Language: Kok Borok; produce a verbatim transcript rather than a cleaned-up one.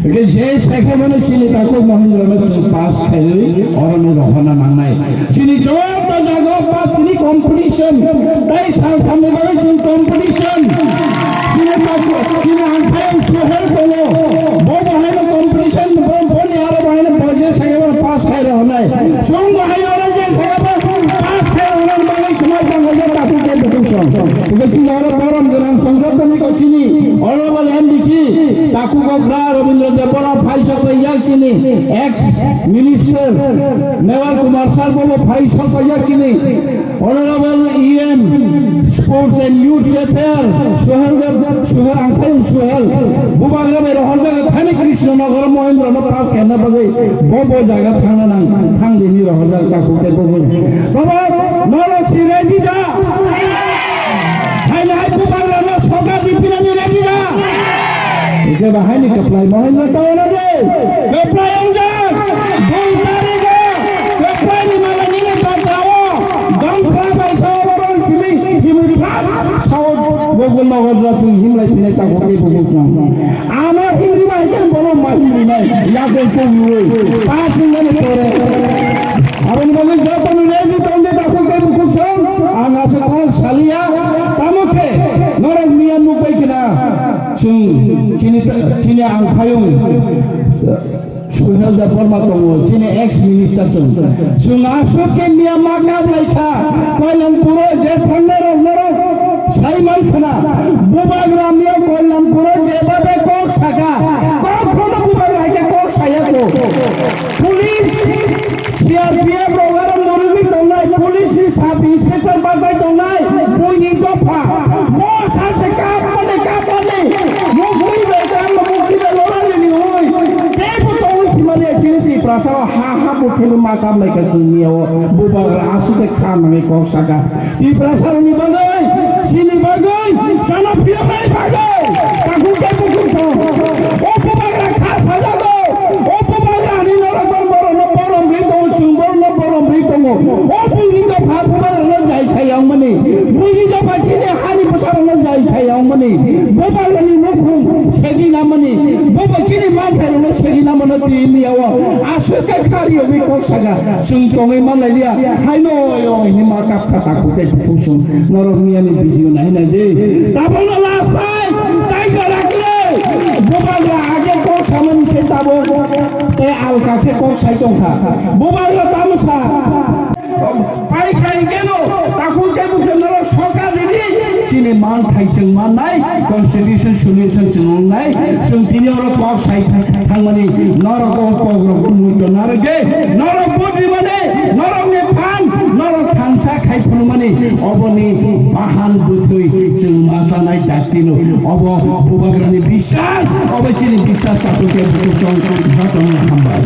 Hwnkhe je sai khe mano chini takhuk Mahendra no chwng pass khaiwi oro no rohorna nangnai. Chini joto jaga o patini competition, tai saltham ni bagwi chwng competition. Chini takhuk, chini Angphayung Suhel tongo, bo bo haino competition, bo, boni aro bo haino bo je sai khe mano pass khai rohornai. Chwng bo haino oro je sai khe mano pass khai rohornani bagwi swmai tangkha je takhuk tei bukhuk song. Hwnkhe chini oro borom gwnang song jotoni ko chini Honorable M D C, takhuk okra Rabindra Debbarma phai sok paijak chini, ex minister Mewar Kumar sir bo phai sok paijak chini, Honorable E M Sports and Youth Affairs Suhel Dev, Suhel Angphayung Suhel, bubagra bai rohorjak thani Krishna Nagar Mohendra no pass khaina bagwi bo bo jaga thangna nang thang dini rohorjak takhuk tei bukhuk. Tobo norok si ready da? Haino hai bubagrano soka ripinani ready da? Hwnkhe bo haini kwplai Mahendra tongna de. Kwplai wngjak. Dui tarigo kwplaini mala nini bagrao. Dongphla bai khe oborok simi himuri phat sao bogol nogodra twi himlai phinai takhuk tei bukhuk song. Ano himri bai khe bono ma himri nai. Yago kongwi. Pass wngmani pore. Aboni bagwi jotono ready tongde takhuk tei bukhuk song. Ang aswk kok saliya. Tamo khe norok miya nukbai khna. Chwng chini, chini Angphayung Suhel Debbarma tongo, chini ex minister chwng. Chwng aswk khe miya ma kap lai kha. Koilampuro je thangnai rok norok sai man khna. Bubagra miya Koilampuro je babe kok saka. Kok khono bubagra khe kok saya ko. Police, C R P F rok aro murugwi tongnai, police ni sub inspector bachai tongnai, buini dopha. Bo sache kap mani, kap mani. Mukti bai kap, mukti bai lora rini oi. Teibo tongwi simani chini Tiprasa o ha ha bo kheno ma kap lai ka chwngni o. Bubagra aswk khe kha nangwi kok saka. Tiprasarokni bagwi, chini bagwi, chana phiyoknani bagwi, takhuk tei bukhuk song. O bubagra kha sajago, o bubagra ni norok borok no borom ri tongo, chwng borok no borom ri tongo. O buini dopha bubagra no jai khai yangmani, buini dopha chini hani bwsarok no jai khai yangmani, bubagra ni nukhung segi namani, buba chini manthai rok no segi namano twi miya o. Aswk khe kha riyogwi kok saka. Chwng tongwi manlai liya, haino oi, oi, hwnwi ma kap kha takhuk tei bukhuk song. Norok miyani video nai nai de. Tabukno last pai, tai kwrak le. Bubagra age kok samani khe tabuk, tei alka khe kok sai tong kha. Bubagra tamo sa? Pai khai keno, takhuk tei bukhuk norok sokar ridi. Chini manthai chwng mannai, constitution solution chwng wngnai, chwng tini oro kok sai thang-, thangmani, norok o kok rok mui to narwk de, norok vote rimani, norok ni phan, norok thansa khai phunukmani, oboni bahan bwthwi chwng machanai dakti no, obo bubagrani biswas, obo chini biswas takhuk tei bukhuk song, jotono hambai.